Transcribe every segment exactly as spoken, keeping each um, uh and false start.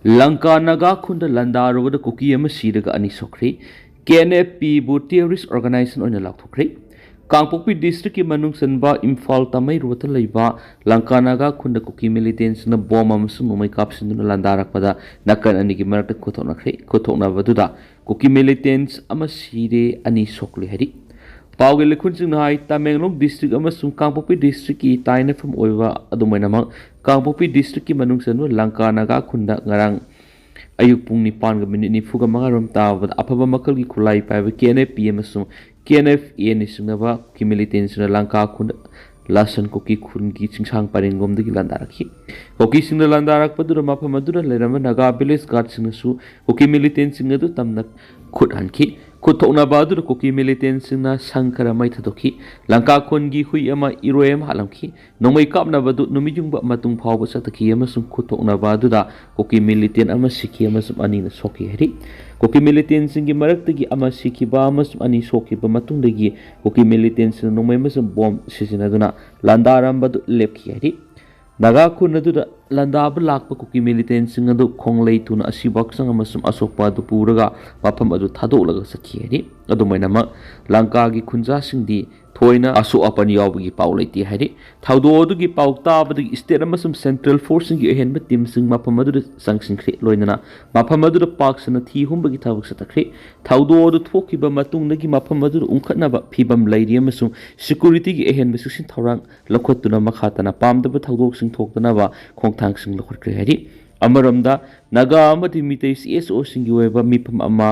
ꯂꯪꯀꯥ ꯅꯥꯒꯥ ꯈꯨꯟꯗ ꯂꯥꯟꯗꯥꯔꯨꯕꯗ ꯀꯨꯀꯤ ꯑꯃ ꯁꯤꯔꯒ ꯑꯅꯤ ꯁꯣꯛꯈ꯭ꯔꯦ꯫ ꯀꯦ ꯑꯦꯟ ꯑꯦꯐ ꯄꯤꯕꯨ ꯇꯦꯔꯣꯔꯤꯁ ꯑꯣꯔꯒꯅꯥꯏꯖꯦꯁꯟ ꯑꯣꯏꯅ ꯂꯥꯎꯊꯣꯛꯈ꯭ꯔꯦ꯫ ꯀꯥꯡꯄꯣꯛꯄꯤ ꯗꯤꯁꯇ꯭ꯔꯤꯛꯀꯤ ꯃꯅꯨꯡ ꯆꯟꯕ ꯏꯝꯐꯥꯜ ꯇꯥꯃꯩꯔꯨꯕꯗ ꯂꯩꯕ ꯂꯪꯀꯥ ꯅꯥꯒꯥ ꯈꯨꯟꯗ ꯀꯨꯀꯤ ꯃꯤꯂꯤꯇꯦꯟꯁꯤꯡꯅ ꯕꯣꯝ ꯑꯃꯁꯨꯡ ꯅꯣꯡꯃꯩ ꯀꯥꯞꯁꯤꯟꯗꯨꯅ ꯂꯥꯟꯗꯥꯔꯛꯄꯗ ꯅꯥꯀꯟ ꯑꯅꯤꯒꯤ ꯃꯔꯛꯇ ꯈꯨꯠꯊꯣꯛꯅꯈ꯭ꯔꯦ꯫ ꯈꯨꯠꯊꯣꯛꯅꯕꯗꯨꯗ ꯀꯨꯀꯤ ꯃꯤꯂꯤꯇꯦꯟꯁ ꯑꯃ ꯁꯤꯔꯦ, ꯑꯅꯤ ꯁꯣꯛꯂꯦ ꯍꯥꯏꯔꯤ꯫ ꯄꯥꯎꯒꯤ ꯂꯤꯈꯨꯟꯁꯤꯡꯅ ꯍꯥꯏ, ꯇꯃꯦꯡꯂꯣꯡ ꯗꯤꯁꯇ꯭ꯔꯤꯛ ꯑꯃꯁꯨꯡ ꯀꯥꯡꯄꯣꯛꯄꯤ ꯗꯤꯁꯇ꯭ꯔꯤꯛꯀꯤ ꯇꯥꯏꯅꯐꯝ ꯑꯣꯏꯕ, ꯑꯗꯨꯃꯥꯏꯅꯃꯛ ꯀꯥꯡꯄꯣꯛꯄꯤ ꯗꯤꯁꯇ꯭ꯔꯤꯛꯀꯤ ꯃꯅꯨꯡ ꯆꯟꯕ ꯂꯪꯀꯥ ꯅꯥꯒꯥ ꯈꯨꯟꯗ ꯉꯔꯥꯡ ꯑꯌꯨꯛ ꯄꯨꯡ ꯅꯤꯄꯥꯟꯒ ꯃꯤꯅꯤꯠ ꯅꯤꯐꯨꯒ ꯃꯉꯥ ꯔꯣꯝ ꯇꯥꯕꯗ ꯑꯐꯕ ꯃꯈꯜꯒꯤ ꯈꯨꯠꯂꯥꯏ ꯄꯥꯏꯕ ꯀꯦ ꯑꯦꯟ ꯑꯦꯐ ꯄꯤ ꯑꯃꯁꯨꯡ ꯀꯦ ꯑꯦꯟ ꯑꯦꯐ ꯑꯦꯅ ꯆꯤꯡꯅꯕ ꯀꯨꯀꯤ ꯃꯤꯂꯤꯇꯦꯟꯁꯤꯡꯅ ꯂꯪꯀꯥ ꯈꯨꯟꯗ ꯂꯥꯁꯟ ꯀꯨꯀꯤ ꯈꯨꯟꯒꯤ ꯆꯤꯡꯁꯥꯡ ꯄꯔꯦꯡꯂꯣꯝꯗꯒꯤ ꯂꯥꯟꯗꯥꯔꯛꯈꯤ꯫ ꯀꯨꯀꯤꯁꯤꯡꯅ ꯂꯥꯟꯗꯥꯔꯛꯄꯗꯨꯗ ꯃꯐꯝ ꯑꯗꯨꯗ ꯂꯩꯔꯝꯕ ꯅꯥꯒꯥ ꯚꯤꯂꯦꯖ ꯒꯥꯔꯗꯁꯤꯡꯅꯁꯨ ꯀꯨꯀꯤ ꯃꯤꯂꯤꯇꯦꯟꯁꯤꯡ ꯑꯗꯨ ꯇꯝꯅ ꯈꯨꯠ ꯍꯟꯈꯤ꯫ ꯈꯨꯠꯊꯣꯛꯅꯕ ꯑꯗꯨꯗ ꯀꯨꯀꯤ ꯃꯤꯂꯤꯇꯦꯟꯁꯤꯡꯅ ꯁꯪ ꯈꯔ ꯃꯩ ꯊꯥꯗꯣꯛꯈꯤ꯫ ꯂꯪꯀꯥ ꯈꯨꯟꯒꯤ ꯍꯨꯏ ꯑꯃ, ꯏꯔꯣꯏ ꯑꯃ ꯍꯥꯠꯂꯝꯈꯤ꯫ ꯅꯣꯡꯃꯩ ꯀꯥꯞꯅꯕꯗꯨ ꯅꯨꯃꯤꯠ ꯌꯨꯡꯕ ꯃꯇꯨꯡ ꯐꯥꯎꯕ ꯆꯠꯊꯈꯤ ꯑꯃꯁꯨꯡ ꯈꯨꯠꯊꯣꯛꯅꯕ ꯑꯗꯨꯗ ꯀꯨꯀꯤ ꯃꯤꯂꯤꯇꯦꯟ ꯑꯃ ꯁꯤꯈꯤ ꯑꯃꯁꯨꯡ ꯑꯅꯤꯅ ꯁꯣꯛꯈꯤ ꯍꯥꯏꯔꯤ꯫ ꯀꯨꯀꯤ ꯃꯤꯂꯤꯇꯦꯟꯁꯤꯡꯒꯤ ꯃꯔꯛꯇꯒꯤ ꯑꯃ ꯁꯤꯈꯤꯕ ꯑꯃꯁꯨꯡ ꯑꯅꯤ ꯁꯣꯛꯈꯤꯕ ꯃꯇꯨꯡꯗꯒꯤ ꯀꯨꯀꯤ ꯃꯤꯂꯤꯇꯦꯟꯁꯤꯡꯅ ꯅꯣꯡꯃꯩ ꯑꯃꯁꯨꯡ ꯕꯣꯝ ꯁꯤꯖꯤꯟꯅꯗꯨꯅ ꯂꯥꯟꯗꯥꯔꯝꯕꯗꯨ ꯂꯦꯞꯈꯤ ꯍꯥꯏꯔꯤ꯫ ꯅꯥꯒꯥ ꯈꯨꯟ ꯑꯗꯨꯗ ꯂꯥꯟꯗꯥꯕ ꯂꯥꯛꯄ ꯀꯨꯀꯤ ꯃꯤꯂꯤꯇꯦꯟꯁꯤꯡ ꯑꯗꯨ ꯈꯣꯡꯂꯩ ꯊꯨꯅ ꯑꯁꯤꯕ ꯍꯛꯆꯥꯡ ꯑꯃꯁꯨꯡ ꯑꯁꯣꯛꯄ ꯑꯗꯨ ꯄꯨꯔꯒ ꯃꯐꯝ ꯑꯗꯨ ꯊꯥꯗꯣꯛꯂꯒ ꯆꯠꯈꯤ ꯍꯥꯏꯔꯤ꯫ ꯑꯗꯨꯃꯥꯏꯅꯃꯛ ꯂꯪꯀꯥꯒꯤ ꯈꯨꯟꯖꯥꯁꯤꯡꯗꯤ ꯊꯣꯏꯅ ꯑꯁꯣꯛ ꯑꯄꯟ ꯌꯥꯎꯕꯒꯤ ꯄꯥꯎ ꯂꯩꯇꯦ ꯍꯥꯏꯔꯤ꯫ ꯊꯧꯗꯣꯛ ꯑꯗꯨꯒꯤ ꯄꯥꯎ ꯇꯥꯕꯗꯒꯤ ꯁ꯭ꯇꯦꯠ ꯑꯃꯁꯨꯡ ꯁꯦꯟꯇ꯭ꯔꯦꯜ ꯐꯣꯔꯁꯁꯤꯡꯒꯤ ꯑꯍꯦꯟꯕ ꯇꯤꯝꯁꯤꯡ ꯃꯐꯝ ꯑꯗꯨꯗ ꯆꯪꯁꯤꯟꯈ꯭ꯔꯦ, ꯂꯣꯏꯅꯅ ꯃꯐꯝ ꯑꯗꯨꯗ ꯄꯥꯛ ꯁꯟꯅ ꯊꯤ ꯍꯨꯝꯕꯒꯤ ꯊꯕꯛ ꯆꯠꯊꯈ꯭ꯔꯦ꯫ ꯊꯧꯗꯣꯛ ꯑꯗꯨ ꯊꯣꯛꯈꯤꯕ ꯃꯇꯨꯡꯗꯒꯤ ꯃꯐꯝ ꯑꯗꯨꯗ ꯎꯪꯈꯠꯅꯕ ꯐꯤꯕꯝ ꯂꯩꯔꯤ ꯑꯃꯁꯨꯡ ꯁꯦꯀ꯭ꯌꯨꯔꯤꯇꯤꯒꯤ ꯑꯍꯦꯟꯕ ꯆꯦꯛꯁꯤꯟ ꯊꯧꯔꯥꯡ ꯂꯧꯈꯠꯇꯨꯅ ꯃꯈꯥ ꯇꯥꯅ ꯄꯥꯝꯗꯕ ꯊꯧꯗꯣꯛꯁꯤꯡ ꯊꯣꯛꯇꯅꯕ ꯈꯣꯡꯊꯥꯡꯁꯤꯡ ꯂꯧꯈꯠꯈ꯭ꯔꯦ ꯍꯥꯏꯔꯤ꯫ ꯑꯃꯔꯣꯝꯗ, ꯅꯥꯒꯥ ꯑꯃꯗꯤ ꯃꯤꯇꯩ ꯁꯤ ꯑꯦꯁ ꯑꯣꯁꯤꯡꯒꯤ ꯑꯣꯏꯕ ꯃꯤꯐꯝ ꯑꯃ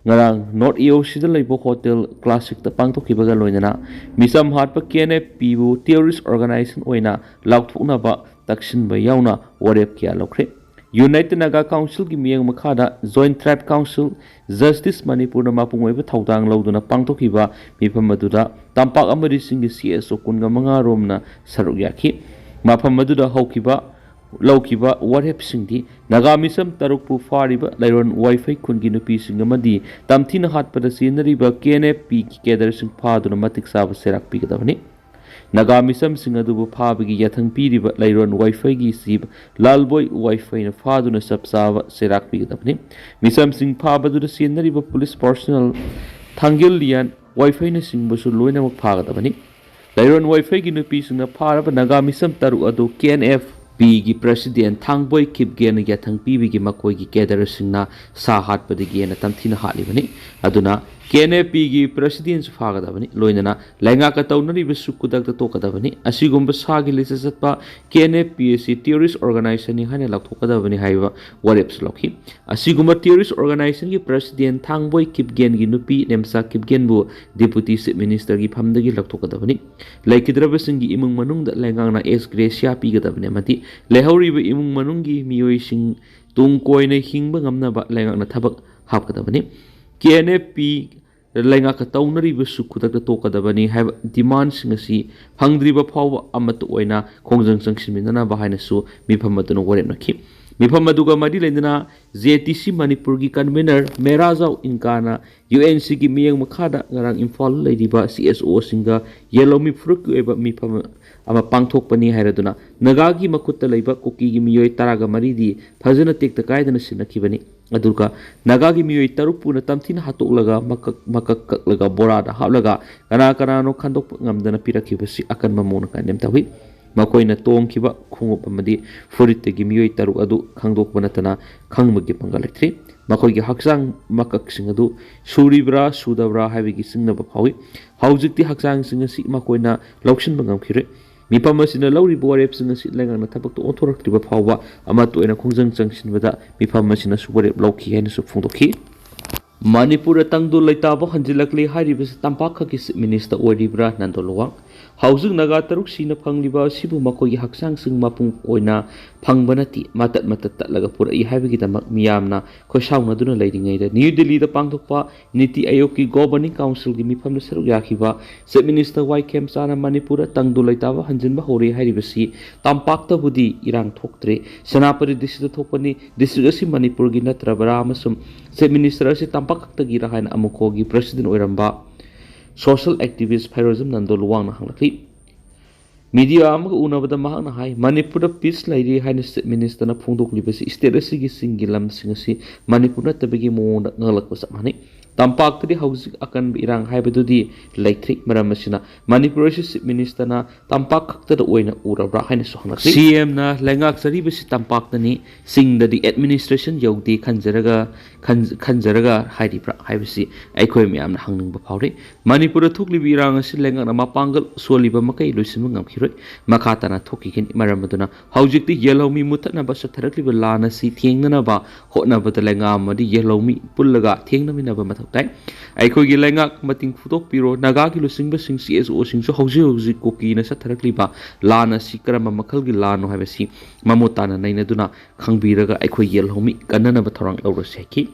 ꯉꯔꯥꯡ ꯅꯣꯔꯠ ꯑꯦ ꯑꯣ ꯁꯤꯗ ꯂꯩꯕ ꯍꯣꯇꯦꯜ ꯀ꯭ꯂꯥꯁꯤꯛꯇ ꯄꯥꯡꯊꯣꯛꯈꯤꯕꯒ ꯂꯣꯏꯅꯅ ꯃꯤꯆꯝ ꯍꯥꯠꯄ ꯀꯦ ꯑꯦꯟ ꯑꯦꯐ ꯄꯤꯕꯨ ꯇꯦꯔꯣꯔꯤꯁ ꯑꯣꯔꯒꯅꯥꯏꯖꯦꯁꯟ ꯑꯣꯏꯅ ꯂꯥꯎꯊꯣꯛꯅꯕ ꯇꯛꯁꯤꯟꯕ ꯌꯥꯎꯅ ꯋꯥꯔꯦꯞ ꯀꯌꯥ ꯂꯧꯈ꯭ꯔꯦ꯫ ꯌꯨꯅꯥꯏꯇꯦꯗ ꯅꯥꯒꯥ ꯀꯥꯎꯟꯁꯤꯜꯒꯤ ꯃꯤꯠꯌꯦꯡ ꯃꯈꯥꯗ ꯖꯣꯏꯟꯠ ꯇ꯭ꯔꯥꯏꯕ ꯀꯥꯎꯟꯁꯤꯜ, ꯖꯁꯇꯤꯁ ꯃꯅꯤꯄꯨꯔꯅ ꯃꯄꯨꯡ ꯑꯣꯏꯕ ꯊꯧꯗꯥꯡ ꯂꯧꯗꯨꯅ ꯄꯥꯡꯊꯣꯛꯈꯤꯕ ꯃꯤꯐꯝ ꯑꯗꯨꯗ ꯇꯝꯄꯥꯛ ꯑꯃꯗꯤ ꯆꯤꯡꯒꯤ ꯁꯤ ꯑꯦꯁ ꯑꯣ ꯀꯨꯟꯒ ꯃꯉꯥ ꯔꯣꯝꯅ ꯁꯔꯨꯛ ꯌꯥꯈꯤ꯫ ꯃꯐꯝ ꯑꯗꯨꯗ ꯍꯧꯈꯤꯕ, ꯂꯧꯈꯤꯕ ꯋꯥꯔꯦꯞꯁꯤꯡꯗꯤ ꯅꯥꯒꯥ ꯃꯤꯆꯝ ꯇꯔꯨꯛꯄꯨ ꯐꯥꯔꯤꯕ ꯂꯩꯔꯣꯟ ꯋꯥꯏꯐꯩ ꯈꯨꯟꯒꯤ ꯅꯨꯄꯤꯁꯤꯡ ꯑꯃꯗꯤ ꯇꯝꯊꯤꯅ ꯍꯥꯠꯄꯗ ꯆꯦꯟꯅꯔꯤꯕ ꯀꯦ ꯑꯦꯟ ꯑꯦꯐ ꯄꯤꯒꯤ ꯀꯦꯗꯔꯁꯤꯡ ꯐꯥꯗꯨꯅ ꯃꯇꯤꯛ ꯆꯥꯕ ꯆꯩꯔꯥꯛ ꯄꯤꯒꯗꯕꯅꯤ꯫ ꯅꯥꯒꯥ ꯃꯤꯆꯝꯁꯤꯡ ꯑꯗꯨꯕꯨ ꯐꯥꯕꯒꯤ ꯌꯥꯊꯪ ꯄꯤꯔꯤꯕ ꯂꯩꯔꯣꯟ ꯋꯥꯏꯐꯩꯒꯤ ꯆꯤꯞ ꯂꯥꯜꯕꯣꯏ ꯋꯥꯏꯐꯩꯅ ꯐꯥꯗꯨꯅ ꯆꯞ ꯆꯥꯕ ꯆꯩꯔꯥꯛ ꯄꯤꯒꯗꯕꯅꯤ꯫ ꯃꯤꯆꯝꯁꯤꯡ ꯐꯥꯕꯗꯨꯗ ꯆꯦꯟꯅꯔꯤꯕ ꯄꯨꯂꯤꯁ ꯄꯥꯔꯁꯣꯅꯦꯜ ꯊꯥꯡꯒꯦꯜ ꯂꯤꯌꯥꯟ ꯋꯥꯏꯐꯩꯅꯆꯤꯡꯕꯁꯨ ꯂꯣꯏꯅꯃꯛ ꯐꯥꯒꯗꯕꯅꯤ꯫ ꯂꯩꯔꯣꯟ ꯋꯥꯏꯐꯩꯒꯤ ꯅꯨꯄꯤꯁꯤꯡꯅ ꯐꯥꯔꯕ ꯅꯥꯒꯥ ꯃꯤꯆꯝ ꯇꯔꯨꯛ ꯑꯗꯨ ꯀꯦ ꯑꯦꯟ ꯑꯦꯐ ꯄꯤꯒꯤ ꯄ꯭ꯔꯁꯤꯗꯦꯟ ꯊꯥꯡꯕꯣꯏ ꯀꯤꯞꯒꯦꯟꯅ ꯌꯥꯊꯪ ꯄꯤꯕꯒꯤ ꯃꯈꯣꯏꯒꯤ ꯀꯦꯗꯔꯁꯤꯡꯅ ꯁꯥ ꯍꯥꯠꯄꯗꯒꯤ ꯍꯦꯟꯅ ꯇꯝꯊꯤꯅ ꯍꯥꯠꯂꯤꯕꯅꯤ꯫ ꯑꯗꯨꯅ ꯀꯦ ꯑꯦꯟ ꯑꯦꯐ ꯄꯤꯒꯤ ꯄ꯭ꯔꯁꯤꯗꯦꯟꯁꯨ ꯐꯥꯒꯗꯕꯅꯤ꯫ ꯂꯣꯏꯅꯅ ꯂꯩꯉꯥꯛꯀ ꯇꯧꯅꯔꯤꯕꯁꯨ ꯈꯨꯗꯛꯇ ꯇꯣꯛꯀꯗꯕꯅꯤ꯫ ꯑꯁꯤꯒꯨꯝꯕ ꯁꯥꯒꯤ ꯂꯤꯆꯠ ꯆꯠꯄ ꯀꯦ ꯑꯦꯟ ꯑꯦꯐ ꯄꯤ ꯑꯁꯤ ꯇꯦꯔꯣꯔꯤꯁ ꯑꯣꯔꯒꯅꯥꯏꯖꯦꯁꯟꯅꯤ ꯍꯥꯏꯅ ꯂꯥꯎꯊꯣꯛꯀꯗꯕꯅꯤ ꯍꯥꯏꯕ ꯋꯥꯔꯦꯞꯁꯨ ꯂꯧꯈꯤ꯫ ꯑꯁꯤꯒꯨꯝꯕ ꯇꯦꯔꯣꯔꯤꯁ ꯑꯣꯔꯒꯅꯥꯏꯖꯦꯁꯟꯒꯤ ꯄ꯭ꯔꯁꯤꯗꯦꯟ ꯊꯥꯡꯕꯣꯏ ꯀꯤꯞꯒꯦꯟꯒꯤ ꯅꯨꯄꯤ ꯅꯦꯝꯆꯥ ꯀꯤꯞꯒꯦꯟꯕꯨ ꯗꯦꯄꯨꯇꯤ ꯆꯤꯐ ꯃꯤꯅꯤꯁꯇꯔꯒꯤ ꯐꯝꯗꯒꯤ ꯂꯧꯊꯣꯛꯀꯗꯕꯅꯤ꯫ ꯂꯩꯈꯤꯗ꯭ꯔꯕꯁꯤꯡꯒꯤ ꯏꯃꯨꯡ ꯃꯅꯨꯡꯗ ꯂꯩꯉꯥꯛꯅ ꯑꯦꯛꯁ ꯒ꯭ꯔꯦꯁꯤꯌꯥ ꯄꯤꯒꯗꯕꯅꯤ ꯑꯃꯗꯤ ꯂꯩꯍꯧꯔꯤꯕ ꯏꯃꯨꯡ ꯃꯅꯨꯡꯒꯤ ꯃꯤꯑꯣꯏꯁꯤꯡ ꯇꯨꯡ ꯀꯣꯏꯅ ꯍꯤꯡꯕ ꯉꯝꯅꯕ ꯂꯩꯉꯥꯛꯅ ꯊꯕꯛ ꯍꯥꯞꯀꯗꯕꯅꯤ꯫ ꯀꯦ ꯑꯦꯟ ꯑꯦꯐ ꯄꯤ ꯂꯩꯉꯥꯛꯀ ꯇꯧꯅꯔꯤꯕꯁꯨ ꯈꯨꯗꯛꯇ ꯇꯣꯛꯀꯗꯕꯅꯤ ꯍꯥꯏꯕ ꯗꯤꯃꯥꯟꯁꯤꯡ ꯑꯁꯤ ꯐꯪꯗ꯭ꯔꯤꯕ ꯐꯥꯎꯕ ꯑꯃꯠꯇ ꯑꯣꯏꯅ ꯈꯣꯡꯖꯪ ꯆꯪꯁꯤꯟꯃꯤꯟꯅꯅꯕ ꯍꯥꯏꯅꯁꯨ ꯃꯤꯐꯝ ꯑꯗꯨꯅ ꯋꯥꯔꯦꯞꯅꯈꯤ꯫ ꯃꯤꯐꯝ ꯑꯗꯨꯒ ꯃꯔꯤ ꯂꯩꯅꯅ ꯖꯦ ꯇꯤ ꯁꯤ ꯃꯅꯤꯄꯨꯔꯒꯤ ꯀꯟꯚꯦꯅꯔ ꯃꯦꯔꯥꯖꯥꯎ ꯏꯟꯀꯥꯅ ꯌꯨ ꯑꯦꯟ ꯁꯤꯒꯤ ꯃꯤꯠꯌꯦꯡ ꯃꯈꯥꯗ ꯉꯔꯥꯡ ꯏꯝꯐꯥꯜꯗ ꯂꯩꯔꯤꯕ ꯁꯤ ꯑꯦꯁ ꯑꯣꯁꯤꯡꯒ ꯌꯦꯜꯍꯧꯃꯤ ꯐꯨꯔꯨꯞꯀꯤ ꯑꯣꯏꯕ ꯃꯤꯐꯝ ꯑꯃ ꯄꯥꯡꯊꯣꯛꯄꯅꯤ ꯍꯥꯏꯔꯗꯨꯅ ꯅꯥꯒꯥꯒꯤ ꯃꯈꯨꯠꯇ ꯂꯩꯕ ꯀꯨꯀꯤꯒꯤ ꯃꯤꯑꯣꯏ ꯇꯔꯥꯒ ꯃꯔꯤꯗꯤ ꯐꯖꯅ ꯇꯦꯛꯇ ꯀꯥꯏꯗꯅ ꯁꯤꯟꯅꯈꯤꯕꯅꯤ꯫ ꯑꯗꯨꯒ ꯅꯥꯒꯥꯒꯤ ꯃꯤꯑꯣꯏ ꯇꯔꯨꯛꯄꯨꯅ ꯇꯝꯊꯤꯅ ꯍꯥꯠꯇꯣꯛꯂꯒ ꯃꯀꯛ ꯃꯀꯛ ꯀꯛꯂꯒ ꯕꯣꯔꯥꯗ ꯍꯥꯞꯂꯒ ꯀꯅꯥ ꯀꯅꯥꯅꯣ ꯈꯟꯗꯣꯛꯄ ꯉꯝꯗꯅ ꯄꯤꯔꯛꯈꯤꯕꯁꯤ ꯑꯀꯟꯕ ꯃꯑꯣꯡꯗ ꯀꯟꯗꯦꯝ ꯇꯧꯏ꯫ ꯃꯈꯣꯏꯅ ꯇꯣꯡꯈꯤꯕ ꯈꯣꯡꯎꯞ ꯑꯃꯗꯤ ꯐꯨꯔꯤꯠꯇꯒꯤ ꯃꯤꯑꯣꯏ ꯇꯔꯨꯛ ꯑꯗꯨ ꯈꯪꯗꯣꯛꯄ ꯅꯠꯇꯅ ꯈꯪꯕꯒꯤ ꯄꯥꯡꯒꯜ ꯂꯩꯇ꯭ꯔꯤ꯫ ꯃꯈꯣꯏꯒꯤ ꯍꯛꯆꯥꯡ ꯃꯀꯛꯁꯤꯡ ꯑꯗꯨ ꯁꯨꯔꯤꯕ꯭ꯔꯥ ꯁꯨꯗꯕ꯭ꯔꯥ ꯍꯥꯏꯕꯒꯤ ꯆꯤꯡꯅꯕ ꯐꯥꯎꯏ꯫ ꯍꯧꯖꯤꯛꯇꯤ ꯍꯛꯆꯥꯡꯁꯤꯡ ꯑꯁꯤ ꯃꯈꯣꯏꯅ ꯂꯧꯁꯤꯟꯕ ꯉꯝꯈꯤꯔꯣꯏ꯫ ꯃꯤꯐꯝ ꯑꯁꯤꯅ ꯂꯧꯔꯤꯕ ꯋꯥꯔꯦꯞꯁꯤꯡ ꯑꯁꯤ ꯂꯩꯉꯥꯛꯅ ꯊꯕꯛꯇ ꯑꯣꯟꯊꯣꯔꯛꯇ꯭ꯔꯤꯕ ꯐꯥꯎꯕ ꯑꯃꯠꯇ ꯑꯣꯏꯅ ꯈꯣꯡꯖꯪ ꯆꯪꯁꯤꯟꯕꯗ ꯃꯤꯐꯝ ꯑꯁꯤꯅꯁꯨ ꯋꯥꯔꯦꯞ ꯂꯧꯈꯤ ꯍꯥꯏꯅꯁꯨ ꯐꯣꯡꯗꯣꯛꯈꯤ꯫ ꯃꯅꯤꯄꯨꯔꯗ ꯇꯪꯗꯨ ꯂꯩꯇꯥꯕ ꯍꯟꯖꯤꯜꯂꯛꯂꯤ ꯍꯥꯏꯔꯤꯕꯁꯤ ꯇꯝꯄꯥꯛ ꯈꯛꯀꯤ ꯆꯤꯐ ꯃꯤꯅꯤꯁꯇꯔ ꯑꯣꯏꯔꯤꯕ꯭ꯔꯥ ꯅꯟꯗꯣ ꯂꯨꯋꯥꯡ? ꯍꯧꯖꯤꯛ ꯅꯥꯒꯥ ꯇꯔꯨꯛ ꯁꯤꯅ ꯐꯪꯂꯤꯕ ꯑꯁꯤꯕꯨ ꯃꯈꯣꯏꯒꯤ ꯍꯛꯆꯥꯡꯁꯤꯡ ꯃꯄꯨꯡ ꯑꯣꯏꯅ ꯐꯪꯕ ꯅꯠꯇꯦ, ꯃꯇꯠ ꯃꯇꯠ ꯇꯠꯂꯒ ꯄꯨꯔꯛꯏ ꯍꯥꯏꯕꯒꯤꯗꯃꯛ ꯃꯤꯌꯥꯝꯅ ꯈꯣꯏꯁꯥꯎꯅꯗꯨꯅ ꯂꯩꯔꯤꯉꯩꯗ ꯅ꯭ꯌꯨ ꯗꯤꯜꯂꯤꯗ ꯄꯥꯡꯊꯣꯛꯄ ꯅꯤꯇꯤ ꯑꯥꯌꯣꯒꯀꯤ ꯒꯣꯕꯔꯅꯤꯡ ꯀꯥꯎꯟꯁꯤꯜꯒꯤ ꯃꯤꯐꯝꯗ ꯁꯔꯨꯛ ꯌꯥꯈꯤꯕ ꯆꯤꯐ ꯃꯤꯅꯤꯁꯇꯔ ꯋꯥꯏ ꯈꯦꯝꯆꯥꯅ ꯃꯅꯤꯄꯨꯔꯗ ꯇꯪꯗꯨ ꯂꯩꯇꯥꯕ ꯍꯟꯖꯤꯟꯕ ꯍꯧꯔꯦ ꯍꯥꯏꯔꯤꯕꯁꯤ ꯇꯝꯄꯥꯛꯇꯕꯨꯗꯤ ꯏꯔꯥꯡ ꯊꯣꯛꯇ꯭ꯔꯦ, ꯁꯦꯅꯥꯄꯇꯤ ꯗꯤꯁꯇ꯭ꯔꯤꯛꯇ ꯊꯣꯛꯄꯅꯤ, ꯗꯤꯁꯇ꯭ꯔꯤꯛ ꯑꯁꯤ ꯃꯅꯤꯄꯨꯔꯒꯤ ꯅꯠꯇ꯭ꯔꯕ꯭ꯔꯥ ꯑꯃꯁꯨꯡ ꯆꯤꯐ ꯃꯤꯅꯤꯁꯇꯔ ꯑꯁꯤ ꯇꯝꯄꯥꯛ ꯈꯛꯇꯒꯤꯔꯥ ꯍꯥꯏꯅ ꯑꯃꯨꯀꯣꯒꯤ ꯄ꯭ꯔꯁꯤꯗꯦꯟ ꯑꯣꯏꯔꯝꯕ ꯁꯣꯁꯤꯌꯦꯜ ꯑꯦꯛꯇꯤꯚꯤꯁ ꯐꯩꯔꯣꯖꯝ ꯅꯟꯗꯣ ꯂꯨꯋꯥꯡꯅ ꯍꯪꯂꯛꯂꯤ꯫ ꯃꯤꯗꯤꯌꯥ ꯑꯃꯒ ꯎꯅꯕꯗ ꯃꯍꯥꯛꯅ ꯍꯥꯏ, ꯃꯅꯤꯄꯨꯔꯗ ꯄꯤꯁ ꯂꯩꯔꯤ ꯍꯥꯏꯅ ꯆꯤꯐ ꯃꯤꯅꯤꯁꯇꯔꯅ ꯐꯣꯡꯗꯣꯛꯂꯤꯕꯁꯤ ꯁ꯭ꯇꯦꯠ ꯑꯁꯤꯒꯤ ꯆꯤꯡꯒꯤ ꯂꯝꯁꯤꯡ ꯑꯁꯤ ꯃꯅꯤꯄꯨꯔ ꯅꯠꯇꯕꯒꯤ ꯃꯑꯣꯡꯗ ꯉꯥꯡꯂꯛꯄ ꯆꯞ ꯃꯥꯟꯅꯩ꯫ ꯇꯝꯄꯥꯛꯇꯗꯤ ꯍꯧꯖꯤꯛ ꯑꯀꯟꯕ ꯏꯔꯥꯡ ꯍꯥꯏꯕꯗꯨꯗꯤ ꯂꯩꯇ꯭ꯔꯤ꯫ ꯃꯔꯝ ꯑꯁꯤꯅ ꯃꯅꯤꯄꯨꯔ ꯑꯁꯤ ꯆꯤꯐ ꯃꯤꯅꯤꯁꯇꯔꯅ ꯇꯝꯄꯥꯛ ꯈꯛꯇꯗ ꯑꯣꯏꯅ ꯎꯔꯕ꯭ꯔꯥ ꯍꯥꯏꯅꯁꯨ ꯍꯪꯂꯛꯂꯤ꯫ ꯁꯤ ꯑꯦꯝꯅ ꯂꯩꯉꯥꯛꯆꯔꯤꯕꯁꯤ ꯇꯝꯄꯥꯛꯇꯅꯤ, ꯆꯤꯡꯗꯗꯤ ꯑꯦꯗꯃꯤꯅꯤꯁꯇ꯭ꯔꯦꯁꯟ ꯌꯧꯗꯦ ꯈꯟꯖꯔꯒ, ꯈꯟ-, ꯈꯟꯖꯔꯒ ꯍꯥꯏꯔꯤꯕ꯭ꯔꯥ ꯍꯥꯏꯕꯁꯤ ꯑꯩꯈꯣꯏ ꯃꯌꯥꯝꯅ ꯍꯪꯅꯤꯡꯕ ꯐꯥꯎꯔꯤ꯫ ꯃꯅꯤꯄꯨꯔꯗ ꯊꯣꯛꯂꯤꯕ ꯏꯔꯥꯡ ꯑꯁꯤ ꯂꯩꯉꯥꯛꯅ ꯃꯄꯥꯡꯒꯜ ꯁꯣꯜꯂꯤꯕ ꯃꯈꯩ ꯂꯣꯏꯁꯤꯟꯕ ꯉꯝꯈꯤꯔꯣꯏ꯫ ꯃꯈꯥ ꯇꯥꯅ ꯊꯣꯛꯈꯤꯒꯅꯤ꯫ ꯃꯔꯝ ꯑꯗꯨꯅ ꯍꯧꯖꯤꯛꯇꯤ ꯌꯦꯜꯍꯧꯃꯤ ꯃꯨꯠꯊꯠꯅꯕ ꯆꯠꯊꯔꯛꯂꯤꯕ ꯂꯥꯟ ꯑꯁꯤ ꯊꯦꯡꯅꯅꯕ ꯍꯣꯠꯅꯕꯗ ꯂꯩꯉꯥꯛ ꯑꯃꯗꯤ ꯌꯦꯜꯍꯧꯃꯤ ꯄꯨꯜꯂꯒ ꯊꯦꯡꯅꯃꯤꯟꯅꯕ ꯃꯊꯧ ꯇꯥꯏ꯫ ꯑꯩꯈꯣꯏꯒꯤ ꯂꯩꯉꯥꯛ ꯃꯇꯤꯡ ꯐꯨꯗꯣꯛꯄꯤꯔꯣ꯫ ꯅꯥꯒꯥꯒꯤ ꯂꯨꯆꯤꯡꯕꯁꯤꯡ, ꯁꯤ ꯑꯦꯁ ꯑꯣꯁꯤꯡꯁꯨ ꯍꯧꯖꯤꯛ ꯍꯧꯖꯤꯛ ꯀꯨꯀꯤꯅ ꯆꯠꯊꯔꯛꯂꯤꯕ ꯂꯥꯟ ꯑꯁꯤ ꯀꯔꯝꯕ ꯃꯈꯜꯒꯤ ꯂꯥꯟꯅꯣ ꯍꯥꯏꯕꯁꯤ ꯃꯃꯨꯠ ꯇꯥꯅ ꯅꯩꯅꯗꯨꯅ ꯈꯪꯕꯤꯔꯒ ꯑꯩꯈꯣꯏ ꯌꯦꯜꯍꯧꯃꯤ ꯀꯟꯅꯅꯕ ꯊꯧꯔꯥꯡ ꯂꯧꯔꯁꯤ ꯍꯥꯏꯈꯤ꯫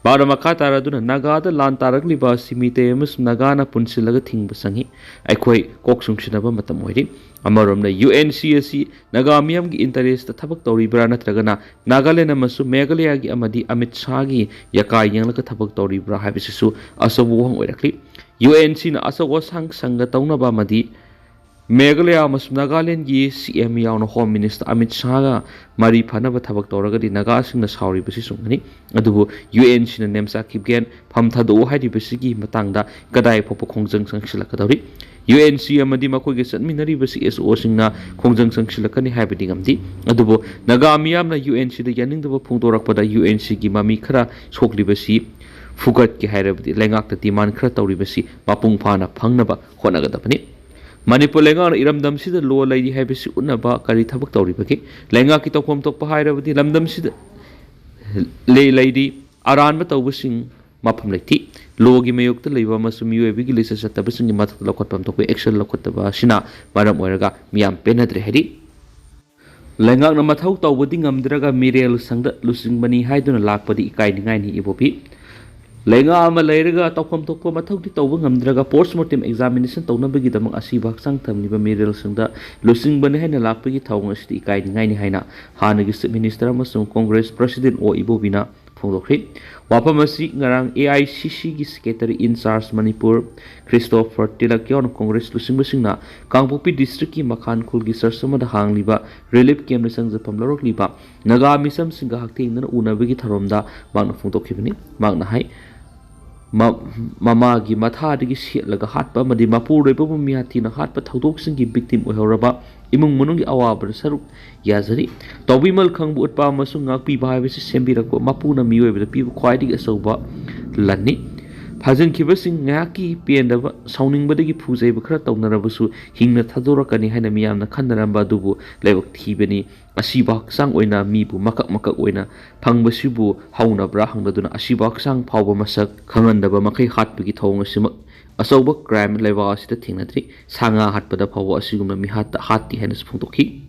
ꯃꯥꯅ ꯃꯈꯥ ꯇꯥꯔꯗꯨꯅ ꯅꯥꯒꯥꯗ ꯂꯥꯟ ꯇꯥꯔꯛꯂꯤꯕ ꯑꯁꯤ ꯃꯤꯇꯩ ꯑꯃꯁꯨꯡ ꯅꯥꯒꯥꯅ ꯄꯨꯟꯁꯤꯜꯂꯒ ꯊꯤꯡꯕ ꯆꯪꯏ꯫ ꯑꯩꯈꯣꯏ ꯀꯣꯛ ꯆꯨꯡꯁꯤꯟꯅꯕ ꯃꯇꯝ ꯑꯣꯏꯔꯤ꯫ ꯑꯃꯔꯣꯝꯗ ꯌꯨ ꯑꯦꯟ ꯁꯤ ꯑꯁꯤ ꯅꯥꯒꯥ ꯃꯤꯌꯥꯝꯒꯤ ꯏꯟꯇꯔꯦꯁꯇ ꯊꯕꯛ ꯇꯧꯔꯤꯕ꯭ꯔꯥ ꯅꯠꯇ꯭ꯔꯒꯅ ꯅꯥꯒꯥꯂꯦꯟ ꯑꯃꯁꯨꯡ ꯃꯦꯘꯥꯂꯌꯥꯒꯤ ꯑꯃꯗꯤ ꯑꯃꯤꯠ ꯁꯥꯍꯒꯤ ꯌꯥꯀꯥ ꯌꯦꯡꯂꯒ ꯊꯕꯛ ꯇꯧꯔꯤꯕ꯭ꯔꯥ ꯍꯥꯏꯕꯁꯤꯁꯨ ꯑꯆꯧꯕ ꯋꯥꯍꯪ ꯑꯣꯏꯔꯛꯂꯤ꯫ ꯌꯨ ꯑꯦꯟ ꯁꯤꯅ ꯑꯆꯧ ꯑꯁꯥꯡ ꯁꯪꯒ ꯇꯧꯅꯕ ꯑꯃꯗꯤ ꯃꯦꯘꯥꯂꯌꯥ ꯑꯃꯁꯨꯡ ꯅꯥꯒꯥꯂꯦꯟꯒꯤ ꯁꯤ ꯑꯦꯝ ꯌꯥꯎꯅ ꯍꯣꯝ ꯃꯤꯅꯤꯁꯇꯔ ꯑꯃꯤꯠ ꯁꯥꯍꯒ ꯃꯔꯤ ꯐꯅꯕ ꯊꯕꯛ ꯇꯧꯔꯒꯗꯤ ꯅꯥꯒꯥꯁꯤꯡꯅ ꯁꯥꯎꯔꯤꯕꯁꯤ ꯆꯨꯝꯒꯅꯤ꯫ ꯑꯗꯨꯕꯨ ꯌꯨ ꯑꯦꯟ ꯁꯤꯅ ꯅꯦꯝꯆꯥ ꯈꯤꯞꯒꯦꯟ ꯐꯝ ꯊꯥꯗꯣꯛꯎ ꯍꯥꯏꯔꯤꯕꯁꯤꯒꯤ ꯃꯇꯥꯡꯗ ꯀꯗꯥꯏ ꯐꯥꯎꯕ ꯈꯣꯡꯖꯪ ꯆꯪꯁꯤꯜꯂꯛꯀꯗꯧꯔꯤ? ꯌꯨ ꯑꯦꯟ ꯁꯤ ꯑꯃꯗꯤ ꯃꯈꯣꯏꯒ ꯆꯠꯃꯤꯟꯅꯔꯤꯕ ꯁꯤ ꯑꯦꯁ ꯑꯣꯁꯤꯡꯅ ꯈꯣꯡꯖꯪ ꯆꯪꯁꯤꯜꯂꯛꯀꯅꯤ ꯍꯥꯏꯕꯗꯤ ꯉꯝꯗꯦ꯫ ꯑꯗꯨꯕꯨ ꯅꯥꯒꯥ ꯃꯤꯌꯥꯝꯅ ꯌꯨ ꯑꯦꯟ ꯁꯤꯗ ꯌꯥꯅꯤꯡꯗꯕ ꯐꯣꯡꯗꯣꯔꯛꯄꯗ ꯌꯨ ꯑꯦꯟ ꯁꯤꯒꯤ ꯃꯃꯤ ꯈꯔ ꯁꯣꯛꯂꯤꯕꯁꯤ ꯐꯨꯒꯠꯀꯦ ꯍꯥꯏꯔꯕꯗꯤ ꯂꯩꯉꯥꯛꯇ ꯗꯤꯃꯥꯟ ꯈꯔ ꯇꯧꯔꯤꯕꯁꯤ ꯃꯄꯨꯡ ꯐꯥꯅ ꯐꯪꯅꯕ ꯍꯣꯠꯅꯒꯗꯕꯅꯤ꯫ ꯃꯅꯤꯄꯨꯔ ꯂꯩꯉꯥꯛꯅ ꯏꯔꯝꯗꯝꯁꯤꯗ ꯂꯣ ꯂꯩꯔꯤ ꯍꯥꯏꯕꯁꯤ ꯎꯠꯅꯕ ꯀꯔꯤ ꯊꯕꯛ ꯇꯧꯔꯤꯕꯒꯦ? ꯂꯩꯉꯥꯛꯀꯤ ꯇꯧꯐꯝ ꯊꯣꯛꯄ ꯍꯥꯏꯔꯕꯗꯤ ꯂꯝꯗꯝꯁꯤꯗ ꯂꯩ-, ꯂꯩꯔꯤ ꯑꯔꯥꯟꯕ ꯇꯧꯕꯁꯤꯡ ꯃꯐꯝ ꯂꯩꯇꯦ꯫ ꯂꯣꯒꯤ ꯃꯥꯌꯣꯛꯇ ꯂꯩꯕ ꯑꯃꯁꯨꯡ ꯃꯤꯑꯣꯏꯕꯒꯤ ꯂꯤꯆꯠ ꯆꯠꯇꯕꯁꯤꯡꯒꯤ ꯃꯊꯛꯇ ꯂꯧꯈꯠꯐꯝ ꯊꯣꯛꯄ ꯑꯦꯛꯁꯟ ꯂꯧꯈꯠꯇꯕ ꯑꯁꯤꯅ ꯃꯔꯝ ꯑꯣꯏꯔꯒ ꯃꯤꯌꯥꯝ ꯄꯦꯟꯅꯗ꯭ꯔꯦ ꯍꯥꯏꯔꯤ꯫ ꯂꯩꯉꯥꯛꯅ ꯃꯊꯧ ꯇꯧꯕꯗꯤ ꯉꯝꯗ꯭ꯔꯒ ꯃꯤꯔꯦꯜ ꯁꯪꯗ ꯂꯨꯆꯤꯡꯕꯅꯤ ꯍꯥꯏꯗꯨꯅ ꯂꯥꯛꯄꯗꯤ ꯏꯀꯥꯏꯅꯤꯡꯉꯥꯏꯅꯤ ꯏꯕꯣꯕꯤ꯫ ꯂꯩꯉꯥꯛ ꯑꯃ ꯂꯩꯔꯒ ꯇꯧꯐꯝ ꯊꯣꯛꯄ ꯃꯊꯧꯗꯤ ꯇꯧꯕ ꯉꯝꯗ꯭ꯔꯒ ꯄꯣꯁꯃꯣꯔꯇꯦꯝ ꯑꯦꯛꯖꯥꯃꯤꯅꯦꯁꯟ ꯇꯧꯅꯕꯒꯤꯗꯃꯛ ꯑꯁꯤꯕ ꯍꯛꯆꯥꯡ ꯊꯝꯂꯤꯕ ꯃꯤꯔꯦꯜꯁꯤꯡꯗ ꯂꯨꯆꯤꯡꯕꯅꯤ ꯍꯥꯏꯅ ꯂꯥꯛꯄꯒꯤ ꯊꯧꯑꯣꯡ ꯑꯁꯤꯗꯤ ꯏꯀꯥꯏꯅꯤꯡꯉꯥꯏꯅꯤ ꯍꯥꯏꯅ ꯍꯥꯟꯅꯒꯤ ꯆꯤꯐ ꯃꯤꯅꯤꯁꯇꯔ ꯑꯃꯁꯨꯡ ꯀꯣꯡꯒ꯭ꯔꯦꯁ ꯄ꯭ꯔꯁꯤꯗꯦꯟ ꯑꯣ ꯏꯕꯣꯕꯤꯅ ꯐꯣꯡꯗꯣꯛꯈ꯭ꯔꯤ꯫ ꯋꯥꯐꯝ ꯑꯁꯤ ꯉꯔꯥꯡ ꯑꯦ ꯑꯥꯏ ꯁꯤ ꯁꯤꯒꯤ Secretary in Charge Manipur Christopher tilak ꯌꯥꯎꯅ ꯀꯣꯡꯒ꯭ꯔꯦꯁ ꯂꯨꯆꯤꯡꯕꯁꯤꯡꯅ ꯀꯥꯡꯄꯣꯛꯄꯤ ꯗꯤꯁꯇ꯭ꯔꯤꯛꯀꯤ ꯃꯈꯥꯟ ꯈꯨꯜꯒꯤ ꯆꯔꯆ ꯑꯃꯗ ꯍꯥꯡꯂꯤꯕ ꯔꯤꯂꯤꯐ ꯀꯦꯝꯞꯅ ꯆꯪꯖꯐꯝ ꯂꯧꯔꯛꯂꯤꯕ ꯅꯥꯒꯥ ꯃꯤꯆꯝꯁꯤꯡꯒ ꯍꯛꯊꯦꯡꯅꯅ ꯎꯅꯕꯒꯤ ꯊꯧꯔꯝꯗ ꯃꯍꯥꯛꯅ ꯐꯣꯡꯗꯣꯛꯈꯤꯕꯅꯤ꯫ ꯃꯍꯥꯛꯅ ꯍꯥꯏ, ꯃ-, ꯃꯃꯥꯒꯤ ꯃꯊꯥꯗꯒꯤ ꯁꯦꯠꯂꯒ ꯍꯥꯠꯄ ꯑꯃꯗꯤ ꯃꯄꯨꯔꯣꯏꯕꯕꯨ ꯃꯤꯍꯥꯠ ꯊꯤꯅ ꯍꯥꯠꯄ ꯊꯧꯗꯣꯛꯁꯤꯡꯒꯤ victim ꯑꯣꯏꯍꯧꯔꯕ ꯏꯃꯨꯡ ꯃꯅꯨꯡꯒꯤ ꯑꯋꯥꯕꯗ ꯁꯔꯨꯛ ꯌꯥꯖꯔꯤ꯫ ꯇꯧꯕꯤꯃꯜ ꯈꯪꯕ ꯎꯠꯄ ꯑꯃꯁꯨꯡ ꯉꯥꯛꯄꯤꯕ ꯍꯥꯏꯕꯁꯤ ꯁꯦꯝꯕꯤꯔꯛꯄ ꯃꯄꯨꯅ ꯃꯤꯑꯣꯏꯕꯗ ꯄꯤꯕ ꯈ꯭ꯋꯥꯏꯗꯒꯤ ꯑꯆꯧꯕ ꯂꯟꯅꯤ꯫ ꯐꯥꯖꯤꯟꯈꯤꯕꯁꯤꯡ ꯉꯥꯏꯍꯥꯛꯀꯤ ꯄꯦꯟꯗꯕ, ꯁꯥꯎꯅꯤꯡꯕꯗꯒꯤ ꯐꯨꯖꯩꯕ ꯈꯔ ꯇꯧꯅꯔꯕꯁꯨ ꯍꯤꯡꯅ ꯊꯥꯗꯣꯔꯛꯀꯅꯤ ꯍꯥꯏꯅ ꯃꯤꯌꯥꯝꯅ ꯈꯟꯅꯔꯝꯕ ꯑꯗꯨꯕꯨ ꯂꯥꯏꯕꯛ ꯊꯤꯕꯅꯤ꯫ ꯑꯁꯤꯕ ꯍꯛꯆꯥꯡ ꯑꯣꯏꯅ ꯃꯤꯕꯨ ꯃꯀꯛ ꯃꯀꯛ ꯑꯣꯏꯅ ꯐꯪꯕꯁꯤꯕꯨ ꯍꯧꯅꯕ꯭ꯔꯥ ꯍꯪꯂꯗꯨꯅ ꯑꯁꯤꯕ ꯍꯛꯆꯥꯡ ꯐꯥꯎꯕ ꯃꯁꯛ ꯈꯪꯍꯟꯗꯕ ꯃꯈꯩ ꯍꯥꯠꯄꯒꯤ ꯊꯧꯑꯣꯡ ꯑꯁꯤꯃꯛ ꯑꯆꯧꯕ crime ꯂꯩꯕꯥꯛ ꯑꯁꯤꯗ ꯊꯦꯡꯅꯗ꯭ꯔꯤ꯫ ꯁꯥ ꯉꯥ ꯍꯥꯠꯄꯗ ꯐꯥꯎꯕ ꯑꯁꯤꯒꯨꯝꯕ ꯃꯤꯍꯥꯠꯇ ꯍꯥꯠꯇꯦ ꯍꯥꯏꯅꯁꯨ ꯐꯣꯡꯗꯣꯛꯈꯤ꯫